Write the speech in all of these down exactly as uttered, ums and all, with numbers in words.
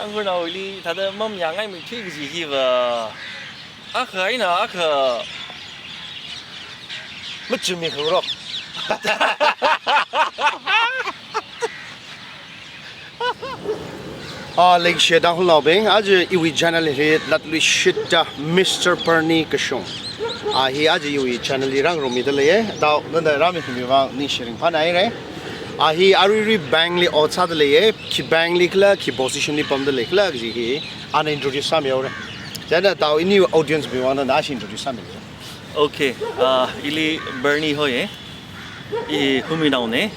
Angkur naoli thāda mamayāngaimei thui kaji hiva. Akha eina akha machumi khangarok. Ah, leishiya Tangkhulnaobing, aja iwui channel hi latluishitta Mister Bernie Kashung. Ah, hi aja iwui channel li rāngarumida leiya. Tao, nana rāmi khami vang ningshi ringphānāhaira. Ah, hi aruirui bank li ot sāda leiya. Khi bank li khala, khi position li pamda lei khala kaji hi ana introduce sāmihaora. Chieina tao ini audience bing vang nana ashi introduce sāmi. Okay, ah, ili Bernie hoiya. I Huminaona.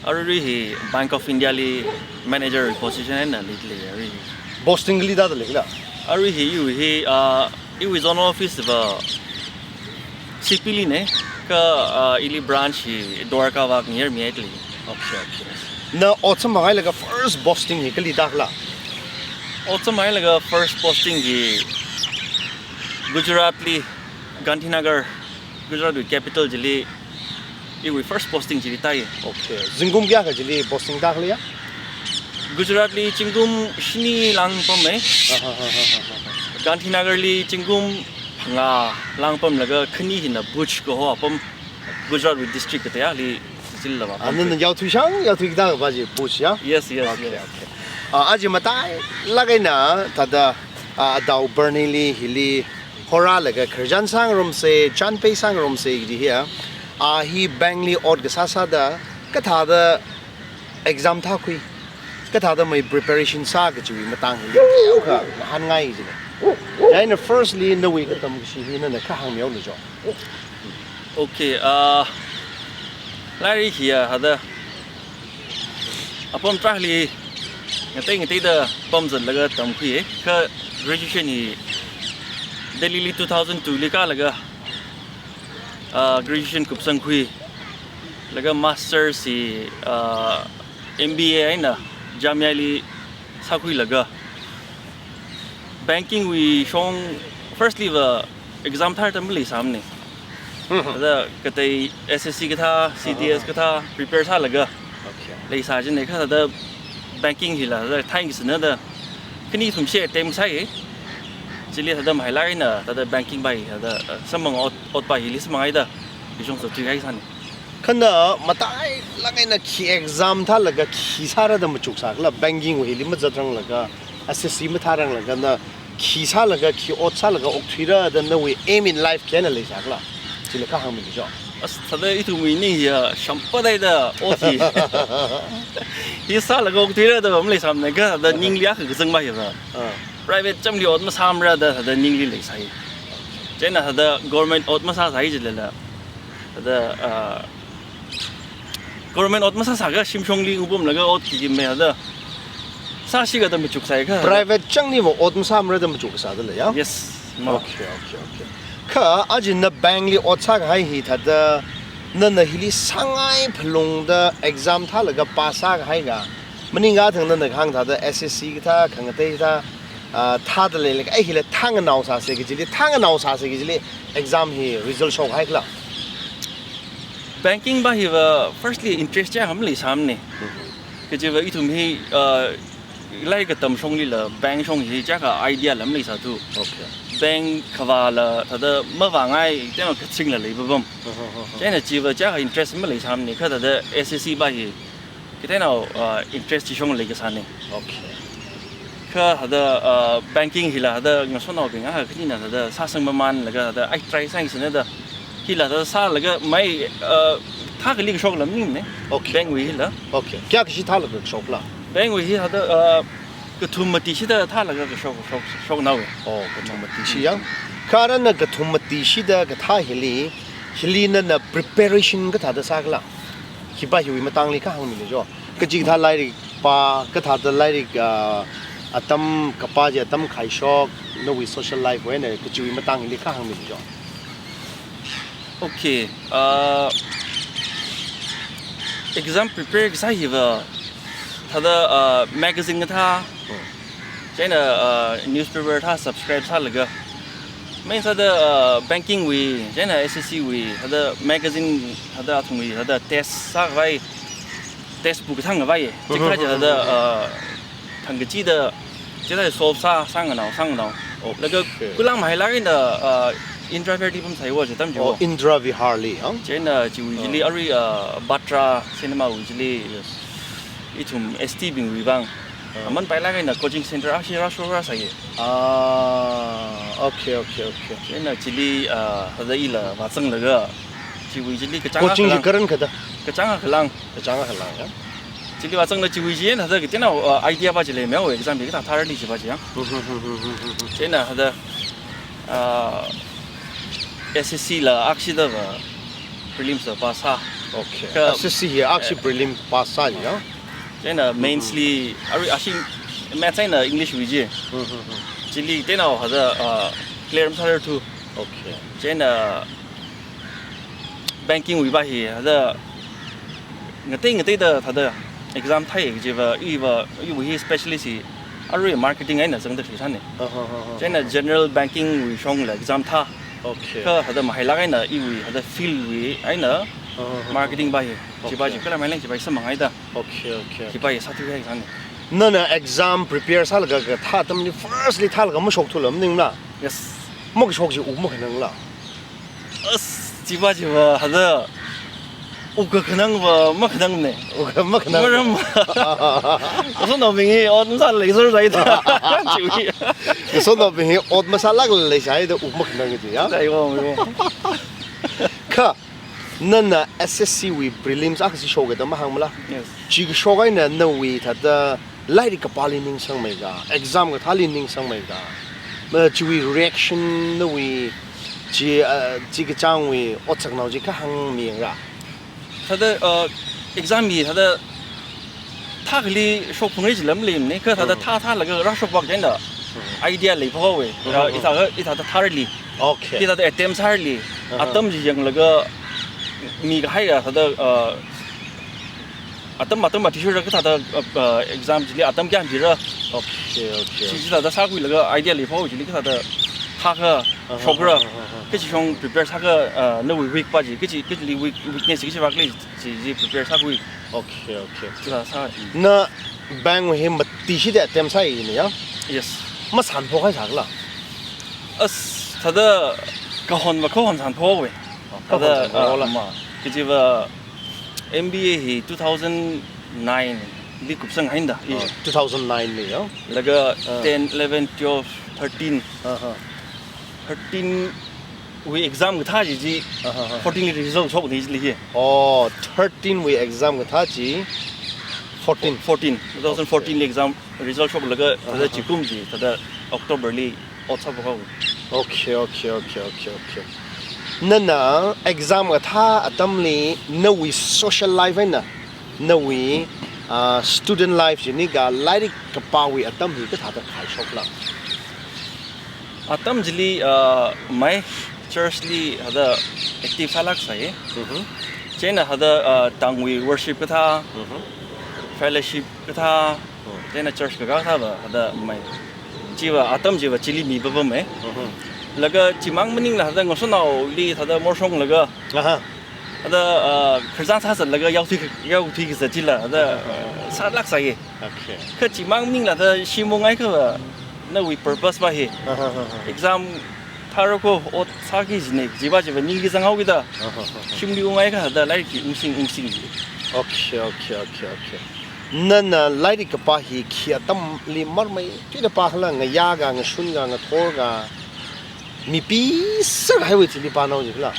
Aruirui hi Bank of India li manager position eina leida leiya arui. Posting kali thāda lei khala? Arui hi iwui hi, ah, iwui zonal office va Sipili na, kha, ah, ili branch hi Dwarka vak near mi aitli. Okay, okay. Na ot samphang hailaga first posting hi kali thākhala? Ot samphang hailaga first posting hi Gujarat li, Gandhinagar, Gujarat wui capital chili, iwui first posting chili thāya. Okay. Zingkum kayākha chili posting thākhala ya? Gujarat li zingkum shini lang pamma. Aha, aha, aha, aha. Gandhinagar li zingkum phangā lang pamlaga khani hina Bhuj kaho apam Gujarat wui district kateili chili lava. Ah, nana yaothui shang, yaothui kida ba ji Bhuj ya? Yes, yes, okay, yes. Okay. Ah, aja matailāk eina thāda, ah, tao Bernie li hili horālaga khararchan sāngarumsa, chānpei sāngarumsa kaji hiya. Ah, hi bank li ot kasā sāda, kathāda exam thākhui, kathāda mai preparation sā kajiwui matang hili teokha ngahānngai jina. Chieina firstly nawui katam kashi hi nana kha hāngmihaolu jo. Okay, ah, lairik hiya thāda apam tarāli ngatei ngateida pamzatlaga tamkhuiya. Kha graduation hi Delhi li two thousand two li kālaga, ah, graduation kupsangkhui. Laga masters hi, ah, M B A eina Jamia li sākhuilaga, banking wui shong firstly va exam thāda maleisāmana. Mhm. Thāda katei S S C kathā, C D S kathā prepare sālaga, okay, leisā jina kha thāda banking hila thāda thaingasakna da khani thumshi attempt sāya. Chili thāda mahailāk eina thāda banking va hi thāda, uh, samphang ot, ot va hili samphanghaida, ishong sothuihai sāna. Kha na matailāk eina khi exam thālaga khi sāra da machuksā khala, banking wui hili mazatranglaga, S S C mathāranglaga na khi sālaga, khi ot sālaga okthuira da nawui aim in life khi eina leisā khala? Chili kha hāngmilu jo. As, thāda ithumwui ning hiya shampadaida ot hi. Hi sālaga okthuira da maleisāmana kha, thāda ningli akha kazang va hiva. Ah. Private chamli ot masāmara da thāda ningli leisai. Chieina thāda government ot masāsai jilala. Thāda, ah, government ot masāsākha shimshongli ungpamlaga ot khikhi mei thāda sāsi kha da machuksai kha. Private changli va ot masāmara da machuksā da lei ya? Yes, ma. Okay, okay, okay. Kha aja na bank li ot sākahai hi thāda nana hili sāngai phalungda exam thālaga pass sākahai ka. Maningakha thang nana kahāng thāda S S C kathā, khangatei kathā, ah, thāda leilaga, ai hila thānganao sāsa kajili, thānganao sāsa kajili exam hi result shokhai khala? Banking va hiva firstly interest chiyākha maleisāmana. Mhm. Kajiva ithum hi, ah, lairik katam shonglila bank shong hi chiyākha idea la maleisāthu. Okay. Bank khavāla thāda mavāngai, tena kachingla leipapam. Mhm, mhm, mhm. Chieina chiva chiyākha interest maleisāmana kha thāda S S C va hi kateonao, ah, interest chi shong leikasāna. Okay. Kha thāda, ah, banking hila thāda ngasotnaobing akha khanina thāda sāsang mamānlaga thāda ai try sāngasakna da hila thāda sālaga mai, ah, thākali kashokla maningmana. Okay. Bank wui hila. Okay. Kayākha shi thālaga kashokla? Bank wui hi thāda, ah, kathum mati shida thālaga kashok, shok, shokhaowa. Oh, kathum mati shi ya. Kha nana kathum mati shida kathā hili, hili nana preparation kathāda sākhala? Hi va hiwui matangli kha hāngmilu jo. Kachikathā lairik pā, kathāda lairik, ah, atam kapā chi atam khaishok, nawui social life wui eina kachiwui matangli kha hāngmilu jo. Okay, ah, exam prepare kasā hiva thāda, ah, magazine kathā, hmm, chieina, ah, newspaper kathā subscribe sālaga, main sāda, ah, banking wui, chieina S S C wui, thāda magazine, thāda athumwui, thāda test sākhavai, test book thang khavai, chikathā chi thāda, ah, Hāngkachida, chithāda solve sā, sānganao, sānganao. Okay. Laga kulang mahailāk eina, uh, Indira Viharli pamsai wo, chi atam chi wo. Oh, Indira Viharli, huh? Chieina chiwui chili arui, uh, Batra cinema wui chili. Yes. Ithum S T bingwui vang. Ah. Aman pailāk eina coaching center akhashi rāshok rāsai ye. Ah, okay, okay, okay. Chieina chili, uh, hithāda ila vāzanglaga. Chiwui chili kachāng coaching chi akha lang. Karan kathāda? Kachāng akha lang. Kachāng akha lang, ya? Chili vāzanglaga chiwui chi eina hithāda kateonao, uh, idea pa chi leimei wo, exam hi kathā thāli chi pa chi ya. Chieina hithāda, uh, S S C la akhashida va prelims la pass sā. Okay. Kha S S C hi akhashi prelim pass sā ni ya? Chieina mains li, arui ashi maths eina English wui chi. Chili kateonao hithāda, uh, clear masārarthu. Okay. Chieina banking wui pa hi, hithāda ngatei ngateida thāda exam thāi kaji pa, iva, iva hi specialist hi, arui marketing eina zangda khalei sāne. Aha, aha, aha. Chieina general banking wui shongla exam thā. Okay. Kha hithāda mahailāk eina iwui, hithāda field wui eina marketing pa hi. Chi pa chi kala maileng chi pa hi samphanghaida. Okay, okay, okay. Chi pa hi sāthuihai sāne. Nana exam prepare sālaga kathā atamli firstly thālaga mashokthula maningla? Yes. Makashok chi wuk makhanangla? As, chi pa chi pa, hithāda wuk kakhanang pa makhanangne. Wuk makhanang. Maram. Ngasotnaobing hi ot masālāk leisāsai da. Chi hi. Ngasotnaobing hi ot masālāk leisāsai da wuk makhanang chi ya? Dai wo mi. Kha, nana S S C wui prelims akhashi shok kathāda mahāngmala? Yes. Chi kashok eina nawui thāda lairik kapāli ningsangmei ka, exam kathāli ningsangmei ka, ma chiwui reaction nawui chi, uh, chi kachāngwui otsaknao chi kha hāngmiyangra. Thāda, uh, exam hi thāda thākhali shokphungra jila maleimane, kha thāda thā thālaga rāshok pak chieina idea leiphok haowe. Uh, ithā, ithāda thārali. Okay. Ithāda attempt sārali. Aha. Atam chi yanglaga mikahai ya thāda, uh, atam, atam athishurda kathāda, uh, uh, exam chili atam kayākha pira. Okay, okay. Chi, chithāda sākhuilaga idea leiphok chili kathāda thākha, aha, shokra. Aha, aha. Kachi shong prepare sākha, uh, nawui weak pa chi, kachi, kachili weak, weakness kachi pa khalei chi, chi prepare sākhui. Okay, okay. Chithāda sā. Na bank wui hi mati shida attempt sāi ni ya? Yes. Masānphok haisākhala? As, thāda kahon va kahon sānphok haowe. Oh, kahon sānphok haola. Thāda, uh, ma, kaji pa M B A hi two thousand nine li kupsanghaida. Oh, two thousand nine li, ya? Laga, ah, ten, eleven, twelve, thirteen. Aha. Thirteen wui exam kathā chi chi, aha, aha, fourteen li result shokne chili hi. Oh, thirteen wui exam kathā chi fourteen. Fourteen. Two thousand fourteen li exam result shoklaga, thāda, aha, chikum chi, thāda October li ot sāphok haowe. Okay, okay, okay, okay, okay. Nana exam kathā atamli nawui social life eina nawui, ah, student life chili ka lairik kapāwui atam hi kathāda khaishokla? Atam chili, ah, mai church li thāda active sālāksai. Mhm. Chieina thāda, ah, tangwui worship kathā, mhm, fellowship kathā, mhm, chieina church kakā kathā va thāda mai. Chi pa atam chi pa chili mi papam e. Mhm. Laga chimang maningla thāda ngasotnaoli thāda morshonglaga. Aha. Thāda, ah, Christian sāzatlaga yaothui, yaothui kazat chila thāda, aha, sālāksai ye. Okay. Kha chimang maningla thāda shim ungngaikha va nawui purpose pa hi. Aha, aha. Exam thāra kho ot sāki jine, chi pa chi pa ningli zanghaoki da. Aha, aha. Shimli ungngaikha thāda lairik hi ungsing ungsing. Okay, okay, okay, okay. Nana lairik kapā hi khi atamli marmeithuida pākhala, ngayā ka, ngashun ka, ngathor ka, mipi sākahaiwui thili pānao jikhala?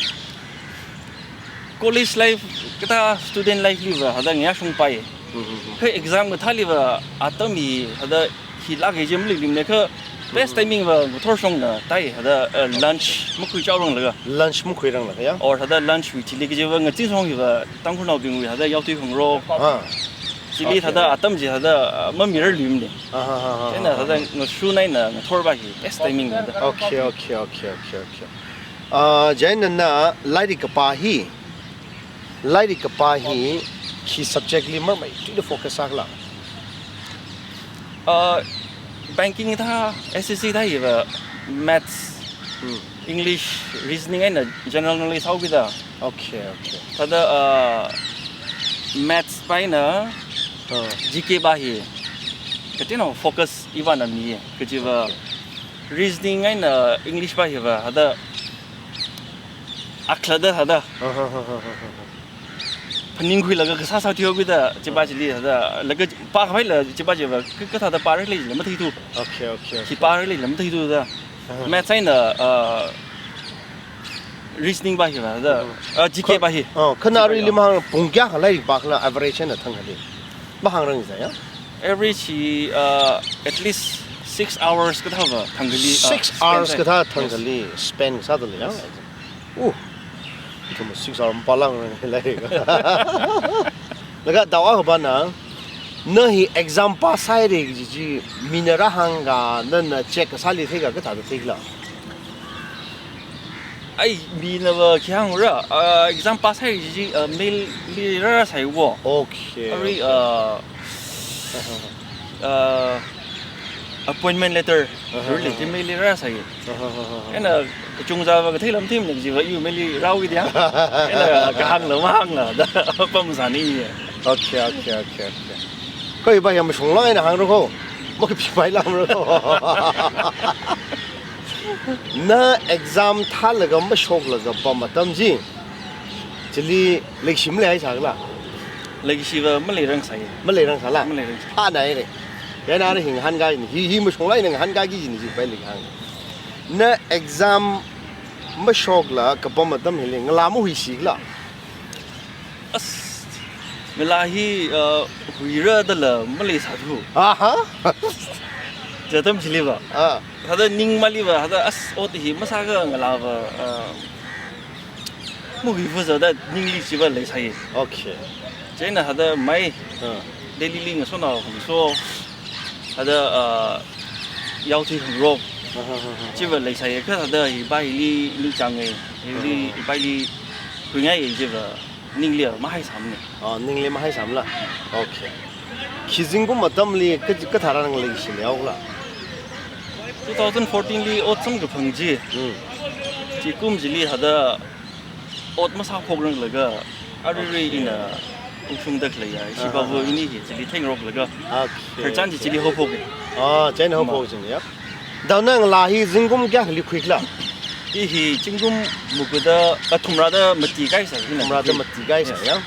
College life, kathā student life li va thāda ngayā shong pāi. Mhm, mhm. Kha exam kathāli va atam hi thāda khilāk kaji maleimane kha best, mhm, timing va ngathor shongna tai thāda, uh, lunch makhuichaoranglaga. Lunch makhuiranglaga, ya? Or thāda lunch wui thili kaji va ngazin shong hi va Tangkhulnaobingwui thāda yaothui khangarok. Ah. Chili, okay, thāda atam chi thāda, uh, mamirarluimane. Aha, aha, aha. Chieina thāda ngashun eina ngathor pa hi best timing da. Okay, okay, okay, okay, okay. Ah, chieina nana lairik kapā hi, lairik kapā hi khi subject li marmeithuida focus sākhala? Uh, banking thā, S S C thā hi va maths, hmm, English, reasoning eina general knowledge haoki da. Okay, okay. Thāda, uh, maths pa eina, uh, G K pa hi Kateonao focus ivāna miya. Kajiva reasoning eina English pā hiva hada akhlada hada. Phaningkhuilaga kasā sā thiokida chipa chili hada. Laga pākhavai la chipa chiva ka, kathāda pāra leila matheithu. Okay, okay, okay. Chi pāra leila matheithu da. Aha. Maths eina, uh, reasoning pā hiva da. Mhm. Uh, G K pā hi. Oh, khanarili mahāng pung kayākha lairik pākhala average eina thangkhali. Mahāngrang zaya? Average hi, uh, at least six hours kathāva thangkhali, uh, Six hours kathā thangkhali spend sādalei ya? Yes. Uh, ithum six hour mapālang lairik. Laga dao akhava na, na hi exam pass sāhaira kaji chi mina rāhāngkha, nana check kasāli theikha kathāda theikhala? Ai, minava khi hāngra, uh, exam pass sāhaira kaji chi, uh, mail li rāsai wo. Okay, okay. Arui, uh, uh, appointment letter, aha, ruli, aha, chi mail li rāsai. Aha, aha, aha. Eina kachungzava kathei lam thim na kajiva iwui mail li rāhaoki da. Eina kahāngla mahāngla da pamsāni. Okay, okay, okay, okay. Kha iva yamshungla eina hāngra kho. Makapipai lamra kho. Na exam thālaga mashoklaga pam atam chi, chili leikashi maleihai sākhala? Leikashiva maleirang sai. Maleirang sāla? Maleirang sai. Phānāhaira. Yana ana hi ngahānkāi ni, hi, hi mashungla eina ngahānkāki kajina chi pai leihai. Na exam mashoklaga pam atam hili ngalā mahuisikhala? As, ngalā hi, uh, huira dala maleisāthu. Aha. Chi atam chiliva. Ah. Hada ningmaliva, hada as ot hi masākha ngalāva, uh, mahuifa zada ningli chiva leisai. Okay. Chieina hada mai, ah, Delhi li ngasotnao hangso, hada, uh, yaothui hangrok. Aha, aha, aha. Chiva leisai, kha hada hiva hili ningchānga, hili, aha, hiva hili huingai chiva ningli mahaisāmana. Ah, ningli mahaisāmala. Okay. Khi zingkum atamli ka, kathāda nang leikashi mihaokhala? Two thousand fourteen li ot samkaphang chi. Hmm. Chi kum chili hada ot masāphokranglakha, aruirui, okay, ina ungshungda khaleiya, ishi, aha, pava, aha, ini hi chili theingaroklaga. Okay, khararchan chi, okay, chili haophoka. Ah, chieina haophok, ma, chieina ya. Dao na ngalā hi zingkum kayākhali khuikhala? I hi zingkum mukuda, ah, thumrada mati kaisa hina. Thumrada khui. Mati kaisa, yes, ya.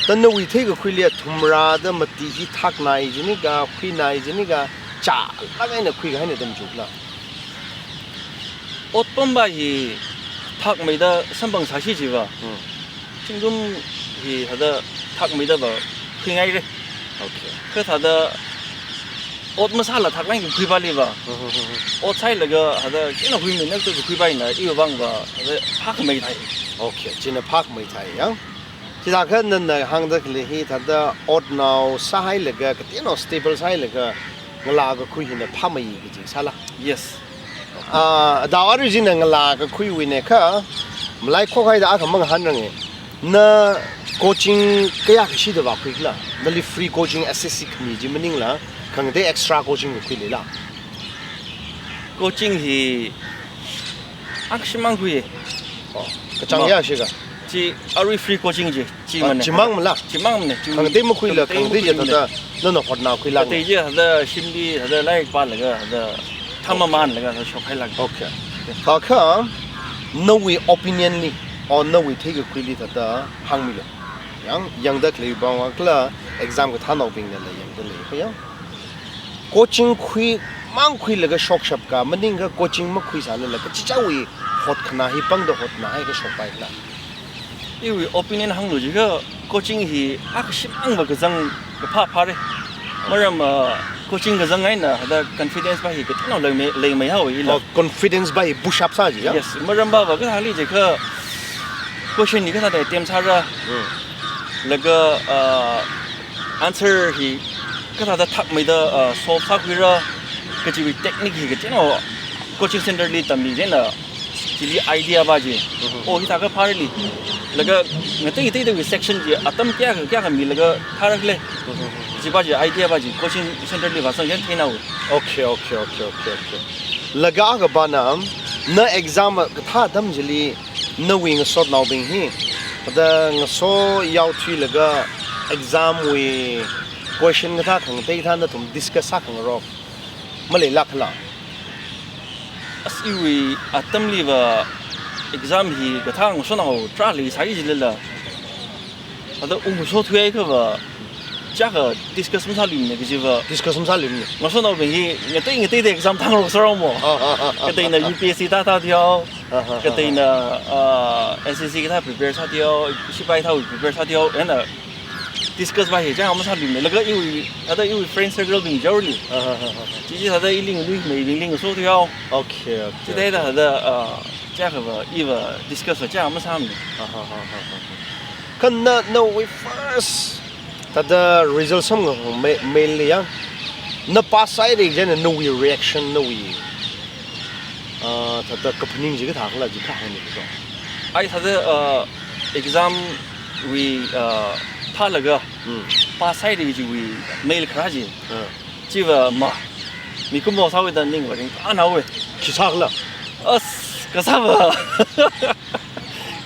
Thāda nawui theikakhuili thumrada mati hi thaknai jinika, khuinai jinika, chālāk eina khuikahaina atam chukhala? Otpamva hi thakmeida samphang sāsi chiva. Hmm. Zingkum hi hada thakmeidava khuingaira. Okay. Kha thāda ot masāla thaklāk eina khuipaliva. Hmm, hmm, hmm, hmm. Ot sāhailaga hada china huiminakta khuipaina iwui vangva hada phākhamei thai. Okay, china phākhamei thai ya. Chithākha nana hāngda khalei hi thāda otnao sāhailaga, kateonao stable sāhailaga, ngalā kakhui hina phāmei kaji sāla? Yes. Ah, dao arui china ngalā kakhuiwui eina kha, malai khokhaida akha mangahānranga. Na coaching kayākha shida vākhuikhala? Nali free coaching S S C khami chi maningla, khangatei extra coaching kakhui leila? Coaching hi akha shimān khui. Oh, kachāng, ma, kayākha shikha? Chi arui free coaching chi, chi, ah, mana. Chimangmala? Chimangmana. Chi khangatei makhuila, khangatei chi khangatei makhuila. Thāda nana hotnakhuilāk. Khangatei chi hada shimli, hada lairik pālaga, hada thāmamanlaga, hada shokhailāk. Okay. Thākha, nawui opinion li, or nawui theikakhuili thāda hāngmilu. Yang, yangda khalei bang wa kala exam kathānaobingnala yangda lei, kha yang. Coaching khuimang khuilaga shokshapkha, maningkha coaching makhuisālala kachichāwui hotkhanā hi pangda hotnāhai kashokpaikhala? Iwui opinion hānglu jiakha coaching hi akha shimānva kazang kaphā phāra. Maram, ah, coaching kazang eina hada confidence va hi kateonao leimei, leimeihaowa ila. Oh, confidence va hi push up sā jiya? Yes, maram vava kathāli jiakha question hi kathāda attempt sāra. Hmm. Laga, ah, answer hi kathāda thakmeida, ah, solve sākhuira kajiwui technique hi kateonao coaching center li tammi chieina chili idea va chi. Mhm. Oh, hithākha phārali. Laga ngatei ngateidawui section chi atam kayākha, kayākha milaga thārakhala. Mhm. Chiva chi idea va chi coaching center li vāzang chieina theinao. Okay, okay, okay, okay, okay. Laga akhava na, na exam kathā atam chili nawui ngasotnaobing hi, thāda ngaso yaothuilaga exam wui Question kathā khangatei thāda nathum discuss sākhangarok maleilākhala? As iwui atamliva exam hi kathā ngasotnao tarāli sāi jilala, thāda ungso thuikhava, chiyākha discuss masāluimana kajiva. Discuss masāluimana. Ngasotnaobing hi ngatei ngateida exam thāngarok sārao mo. Ah, ah, ah, ah, kateina ah, ah. U P S C thāda thāda thihao. Ah, ah, ah, kateina, ah. Ah, S S C kathā prepare sāthihao, sipai thāwui prepare sāthihao, eina discuss va hi chiyākha masāluimana. Laga iwui, thāda iwui friend circle bing jaoli. Ah, ah, ah, ah, ah. Chichi thāda ili nganuimeibingli ngaso thuihao. Okay, okay, okay. Chithāda thāda, ah, chiyākhava iva discuss va chiyākha masāmana. Ah, ah, ah, ah, ah. Kha na, nawui first thāda result samkaphang mei-, meili ya, na pass sāhaira chieina nawui reaction, nawui, ah, thāda kaphaning chi kathākhala chi kha hāngmilu. Ai thāda, ah, exam wui, ah, thālaga, hmm, pass sāhaira chiwui mail kharā chi. Ah. Chiva ma, mikumo sāhaoda ningva ringphānāhaowa. Khi sākhala? As, kasāva.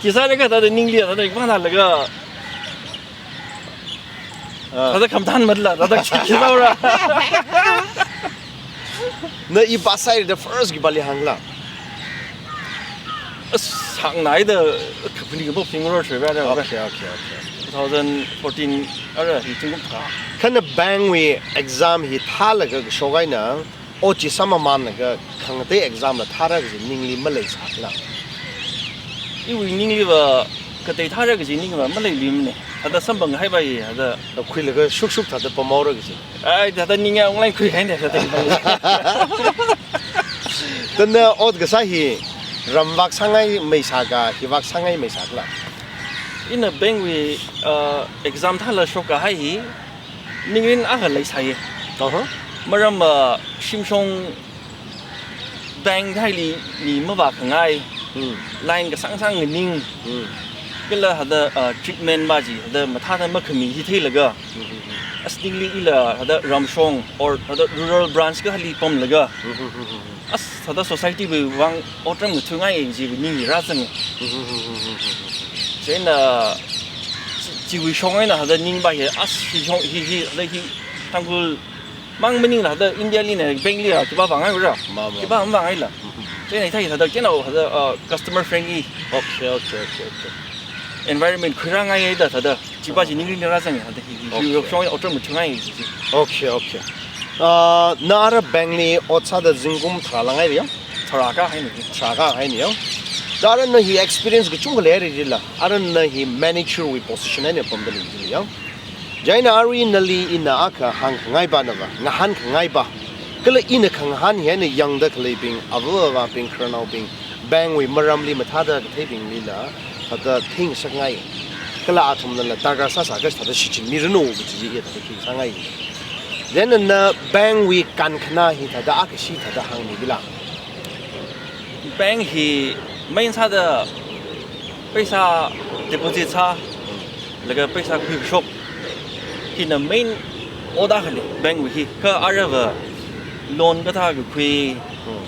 Khi sālaga thāda ningli thāda ringphānālaga. Ah. Thāda khamathan matla, thāda khi, khi sāhaora. Na i pass sāhaida first khipāli hāngkhala? As, hāngnaida, kaphaning kaphaning ro shwe ba da. Okay, okay, okay. Two thousand fourteen ara hi zingkum tharā. Kha na bank wui exam hi thālaga kashok eina, ot chi sāmamanlaga khangatei exam la thāra kaji ningli maleisākhala? Iwui ningliva katei thāra kaji ningva maleiluimana. Thāda samphang kahai va hi, thāda. Khuilaga shukshuk thāda pamhaora kaji. Ai, thāda ning ya unglai khuihaina, thāda. Thāda ot kasā hi, ram vak sāngai meisā ka, hi vak sāngai meisākhala? Ina bank wui, uh, exam thāla shokkahai hi, ningrin akha leisāya. Aha. Maram, uh, shimshong bank haili mi mavākhangai, hmm, line kasāngsang nganing, hmm, kala thāda, uh, treatment va chi, thāda mathāda makhami hi theilaga, hmm, hmm, hmm, as ningli ila thāda ramshong or thāda rural branch kathāli pamlaga, hmm, hmm, hmm, hmm, hmm, as thāda society wui vang otram ngathungai kaji ning hi rāzanga. Hmm, hmm, hmm, hmm, hmm, hmm. Chieina, chi, chiwui shong eina thāda ning va hi, as hi shong, hi, hi, thāda hi, Tangkhul mang maningla thāda India lina, bank lila, khipā vāngai ura. Ma, ma, khipā ma. Vāngaila. Mm-hmm. Chieina hithāda thāda, you know, thāda, uh, customer friendly. Okay, okay, okay, okay. Environment khuirāngaida thāda. Chiva chi, ah, ningli rāzanga thāda hi, hi, okay, hi, shong otram ngathungai chi. Okay, okay. Uh, na ara bank li ot sāda zingkum tharā langhaira ya? Tharā kahaina. Tharā kahaina ya? Da ara na hi experience kachungkha leira jila. Ara na hi manager wui position eina pamda lei jila ya? Chieina arui nali ina akha hāngkhangai va nava, ngahānkhangai va. Kala ina khangahān hi eina yangda khaleibing, ava avābing, khararnaobing, bank wui maramli mathāda katheibinglila, thāda theingasakngai. Kala athumnala darkar sāsā kashi thāda shichinmiranu kaji hi thāda khi sāngai. Chieina na bank wui kankhana hi thāda akha shi thāda hāngmibila. Bank hi main sāda paisa deposit sā, laga paisa khuikashok hina main ot akha lei bank wui hi. Kha arava loan kathā kakhui, hmm,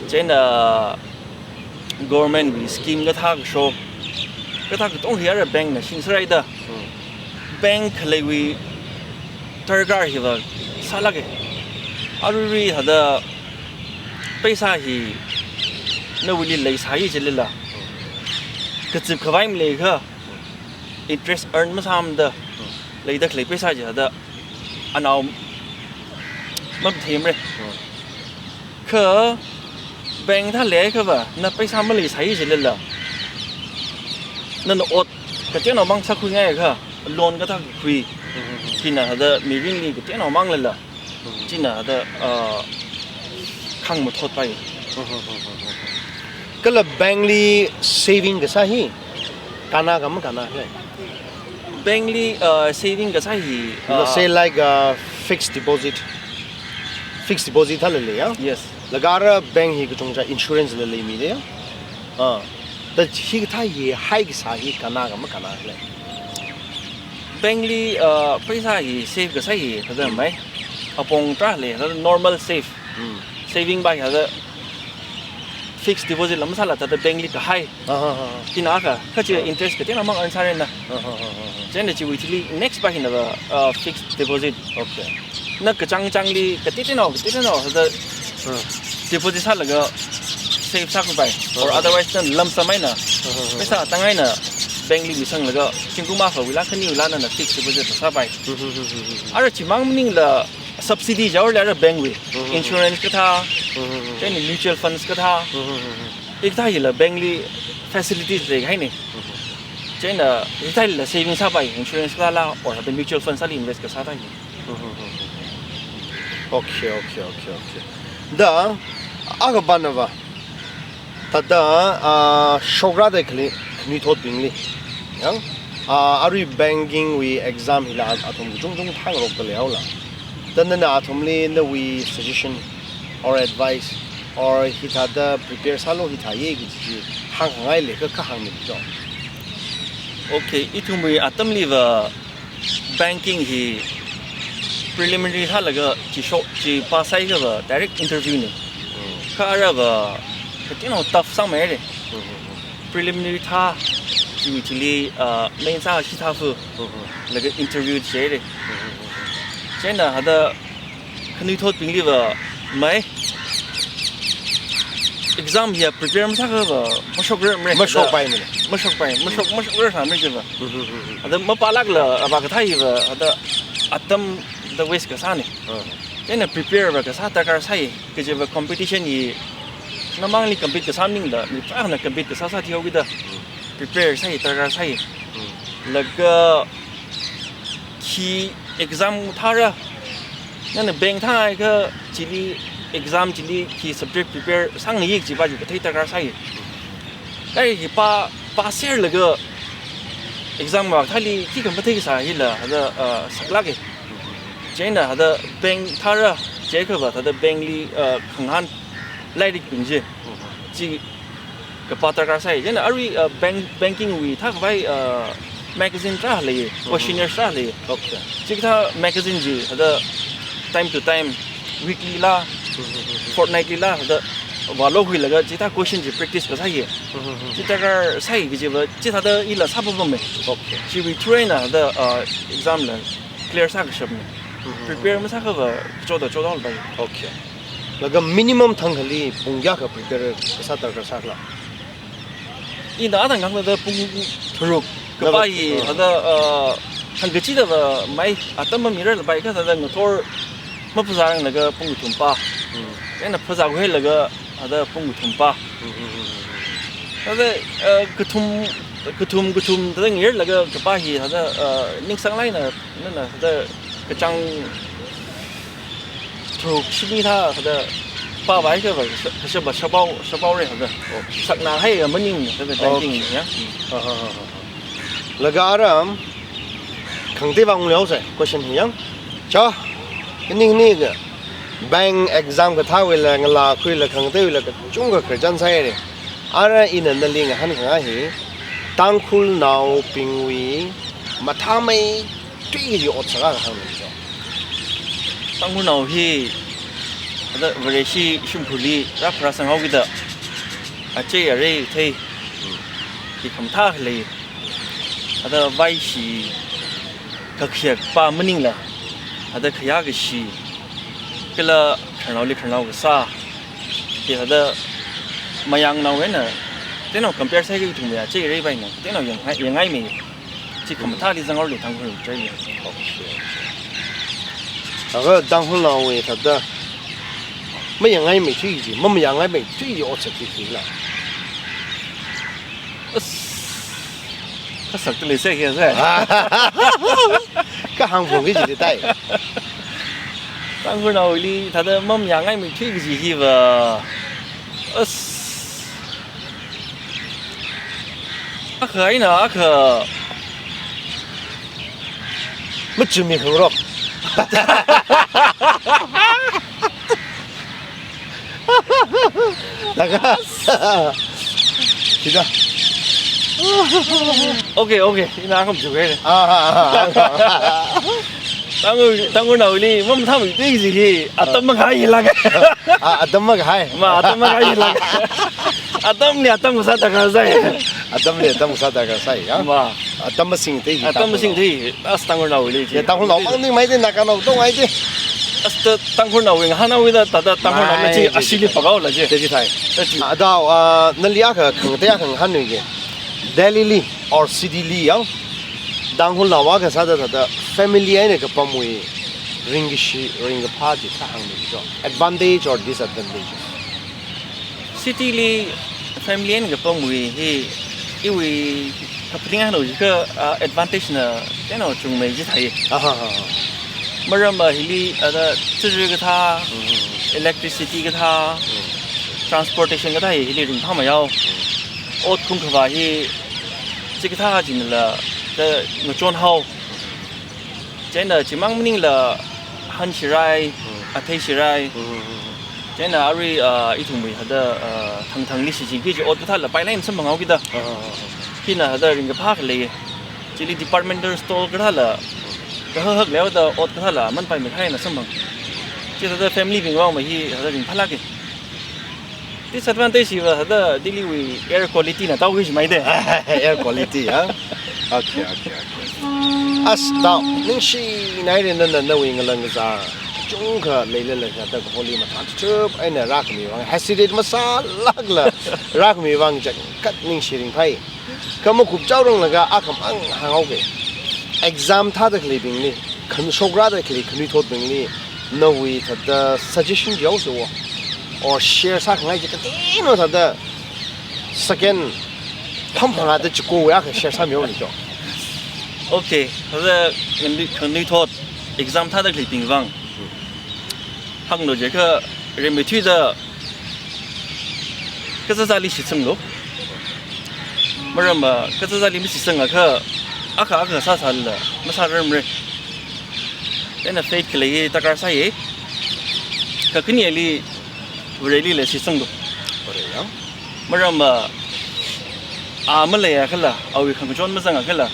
chieina government wui scheme kathā kashok, kathā katonga hi ara bank na singserhaida. Hmm. Bank khaleiwui darkar hiva sālāka. Aruirui thāda paisa hi nawuili leisāi jilala, kazip khavai maleiakha, interest earn masāmada, leida khalei paisa chi thāda anao matheimara. Kha bank thā leiakhava, na paisa maleisāi jilala, nana ot kateonaomang sākhuingaiakha, loan kathā kakhui, hina thāda mirinli kateonaomanglala, china thāda, ah, khangmathotpai. Kala bank li saving kasā hi, kannā ka makannā khala? Bank li, ah, saving kasā hi, ah, let's say like, uh, fixed deposit. Fixed deposit thāla lei ya? Yes. Laga ara bank hi kachungkha insurance la leimida ya? Ah. Da hikathā hi haikasā hi kannā ka makannā khala? Bank li, ah, paisa hi save kasā hi thāda mai. Apong tarā lei, thāda normal save. Hmm. Saving va hi thāda Fixed deposit lam sāla thāda bank li kahai. Aha, aha. Hina akha, kha chi Ah. interest kateonao mang earn sārena. Aha, aha, aha. Chieina chiwui thili next pa hina va, uh, fixed deposit. Okay. Na kachāng chāngli kateonao, kateonao, thāda Ah. deposit sālaga save sākhuipai. Or Ah. otherwise na lump sum eina. Ah, ah, ah. Paisa tang eina bank li misanglaga, zingkum akhawuila khaniwuila nana fixed deposit sāpai. Hmm, hmm, hmm, hmm, hmm. Ara chimang maningla subsidy jaorla ara bank wui. Hmm, hmm, hmm. Insurance kathā, Hmm, hmm, hmm. chieina mutual funds kathā. Hmm, hmm, hmm, hmm. Hikathā hila bank li facilities leihaina. Hmm, hmm, hmm. Chieina hikathā hila saving sāpai, insurance kathāla, or the mutual funds li invest kasā thā hi. Hmm, hmm, hmm, hmm. Okay, okay, okay, okay. Da, akha pana va. Thāda, ah, shokra da khalei, khanuithotbingli. Yang, ah, arui banking wui exam hila athum kachungchung thāngarokda leihaola. Da nana athumli nawui suggestion or advice or hithāda prepare sālu hithāya kaji chi hāngngai lei kha kha hāngmi to. Okay, ithumwui atamli va banking hi preliminary thālaga chi shok, chi pass sāhaiakha va direct interview na. Hmm. Kha ara va kateonao tough sāngmeira. Hmm, hmm, hmm. Preliminary thā, chiwui thili, uh, main sā shi thā fu. Hmm, hmm. Laga interview jihaira. Hmm, hmm, hmm, hmm. Chieina thāda khanuithotbingli va mai exam hiya prepare masāakha va mashokrarmara. Mashokpaimara. Mashokpai, mashok, mashokrarmara chi va. Hmm, hmm, hmm, hmm. Thāda mapālākla avā kathā hi va, thāda atam thāda waste kasāna. Hmm. Chieina prepare va kasā darkar sāi, kaji va competition hi namangli compete kasā maningla, mi tarākhana compete kasā sāthuihaokida. Hmm. Prepare sāi, darkar sāi. Hmm. Laga khi exam thāra, nana bank thāhaiakha chili exam chili khi subject prepare sāngai kaji va chi kathei darkar sāi. Kha hi pa, pass sālaga exam va thāli khikha mathei kasā hila, thāda, uh, saklāka. Chieina thāda bank thāra, chiakha va thāda bank li, uh, khangahān lairikbing chi. Chi kapā darkar sāi. Chieina arui, uh, bank, banking wui thākhavai, uh, magazine tarā lei, Mhm. Questionnaire tarā lei. Okay. Chikathā magazine chi, thāda time to time, weekly la, Mhm. fortnightly la, thāda vālu khuilaga, chikathā question chi practice kasā hi. Mhm. Chi darkar sāi kaji va, chithāda ila sāpapama. Okay. Chiwui through eina thāda, uh, exam la clear sākashapna. Mhm. Prepare masāakha va, choda choda ol bai. Okay. Laga minimum thangkhali pung kayākha prepare kasā darkar sākhala? Ina atam khangatei pung tharuk kapā hi, Nava-, uh. thāda, uh, hāngkachida va mai atam mamirarlapai kha thāda ngathor maphazāranglaga pung kathum pā. Hmm. Chieina phazākhuilaga thāda pung kathum pā. Hmm, hmm, hmm, hmm. Thāda, uh, kathum, kathum, kathum thāda ngayarlaga kapā hi thāda, uh, ningsānglāk eina, nana thāda kachāng tharuk shini thā thāda pāvāhaiakha va, kasha-, kashap va shapao, shapaora thāda. Oh. Saknāhai maning thāda banking Okay. ya. Ha, ha, ha, ha, ha. Laga ara khangatei vang leosai, question hi yang. Cha, ini, ini ka bank exam kathāwuila ngalākhuila khangateiwuila kachungkha khararchan sāhaira. Ara ina nali ngahānkhangai hi, Tangkhulnaobingwui mathāmeithui kaji ot sākha hānglu cho. Tangkhulnao hi, thāda Vareshi shimkhurli rāpharāsanghaokida, achei arei thei, hi khamathā lei, thāda vaishi kakhayak pā maningla, thāda khayā kashi, kala khararnaoli khararnao kasā, hi thāda mayangnao eina, kateonao compare sāhaiakha ithum ya, achei arei vaina, kateonao yangngai, yangngaimei. Chi khamathāli zanghaora Tangkhul chai ya. Okay, okay. Laga Tangkhulnaowui thāda mayangngaimeithui chi, mamayangngaimeithui ot sāki kila? As, kasak tali se kya se. Kahāng phungki chi tai. Tangkhulnaoli thāda mamayangngaimeithui kaji hi va. As. Akha eina akha. Machumi khangarok. Laga. Sida. Okay, okay. Ina akha machuk hai. Ah, ah, ah, ah. Tangkhul, Tangkhulnaoli mamathāmeithui kaji hi atam makahai lāka. Ah, atam makahai. Ma, atam makahai lāka. Atamli atam kasā darkar sai. Atamli atam kasā darkar sai, ya? Ma. Atam masingthui hi. Atam Tangkhulnao. Masingthui. As Tangkhulnaoli chi. Ya, Tangkhulnao mang ning mai de, Naganao tong ai de. As ta Tangkhulnaowui ngahānnaowui da, ta da Tangkhulnaona chi, mai, chi, ashili chi. Pakaola chi. Chi, chi thai. Ta chi. Adao, ah, nali akha khangatei akha ngahānnuike. Delhi li or city li yang, Tangkhulnao akha sāda thāda family eina kapamwui ringkashi, ringkaphā chi kha hāngmi cho. Advantage or disadvantages? City li family eina kapamwui hi iwui kaphaning eina jiakha, ah, advantage na, you know, chungmei chi thai. Aha, aha. Maramva hili, ah, da, chizui kathā, mhm, electricity kathā, mhm, transportation kathā hi hili ringphā mayao. Mhm. Ot khungkhavā hi chikathā chinala, da, ngachonhao. Chieina chimang maningla hānshirai, hmm, atheishirai. Hmm, hmm, hmm, hmm. Chieina arui, ah, ithumwui hada, ah, thangthangli shichinki kaji ot kathāla pipeline samphanghaoki da. Ah, ah, ah, ah. Hina hada ringkaphā khalei. Chili departmental store kathāla, kahak hak leihaoda ot kathāla aman paimei kahaina samphang. Chi hada family bingwui vang ma hi hada ringphālāke. Disadvantage hiva hada Delhi wui air quality na tao kaji mai de. Air quality, ha? Okay, okay, okay. As tao, ningshinaire nana nawui ngalang kazā chungkha leilala kha da kaholi mathān chup eina rākhami vang, hesitate masālākla rākhami vang chakkat ningshi ringphai. Kha makupchao ranglaga akhamang hānghaoke. Exam thāda khaleibingli, khanshok rāda khalei khanuithotbingli, nawui thāda suggestion jiao sewo, or share sākhangai chi kateonao thāda second pham phangā da chikowui akha share sāmihaolu cho. Okay, thāda khanui-, khanuithot exam thāda khaleibing vang. Hānglu jiakha rimeithuida kazāzāli shitsanglu. Maramva kazāzāli mashitsangakha akha akha sāsālala masārarmara. Chieina faith khalei hi darkar sāye. Kakhaneli Varelila shitsanglu. Varela. Maramva a maleiakhala, awui khangachon mazangakhala,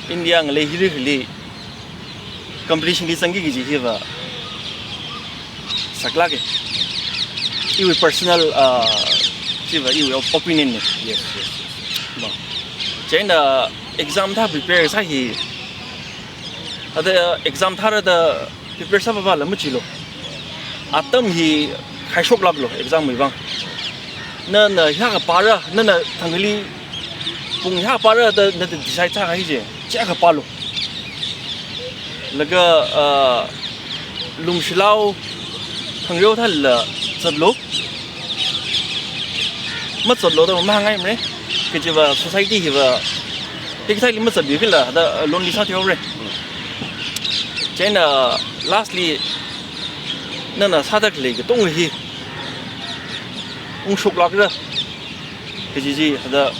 India ngalei hili khali competition li zangki kaji hiva saklāke. Iwui personal, ah, chiva iwui op-, opinion ne. Yes, yes, yes. Ma. Chieina exam thā prepare sā hi, hada exam thāra da prepare sāpapala machilu. Atam hi khaishoklāklu exam wui vang. Nana hiyākha pāra, nana thangli pung hiyākha pāra da nana decide sākahai chi, chiyākha pārlu. Laga, ah, lumshilao, khangareo thāla zatlu. Mazatlu da mahāngngaimara. Kajiva society hiva hikathāli mazatluikhala da lonely sāthuihaora. Chieina lastly nana sāda khalei katonga hi ungshoklākra kaji chi hada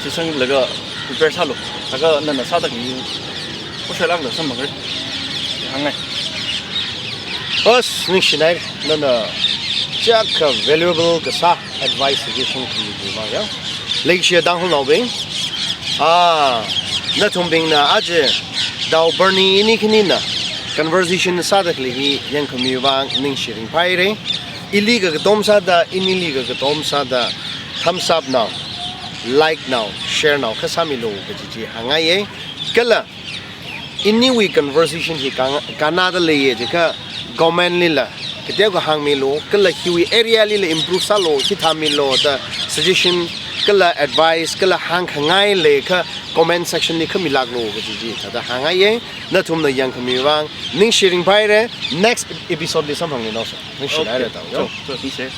shitsanglaga prepare sālu. Laga nana sāda khalei hi ungshoklākla samphangra. Hāngngai. As, ningshinaire, nana chiyākha valuable kasā advice suggestion khami bima ya. Leishiya Tangkhulnaobing, ah, nathumbingna aja dao barni ini khanina conversation sāda khalei hi yangkhami vang ningshi ringphāhaira. Ili kakatom sāda, inili kakatom sāda thumbs up nao, like nao, share nao kha sāmilu kaji chi hāngngaiye. Kala iniwui conversation hi ka-, kannada leiye jiakha comment lila kateokha hāngmilu, kala hiwui area lila improve sālu, hithāmilu da suggestion, kala advice, kala hāngkhangai leikha comment section li khamilāklu kaji chi thāda hāngngaiye. Nathumna yangkhami vang ningshi ringphāhaira. Next episode li samphanglu naoso. Ningshinaire. Okay. Tao yo. Cho, cho, ningshi.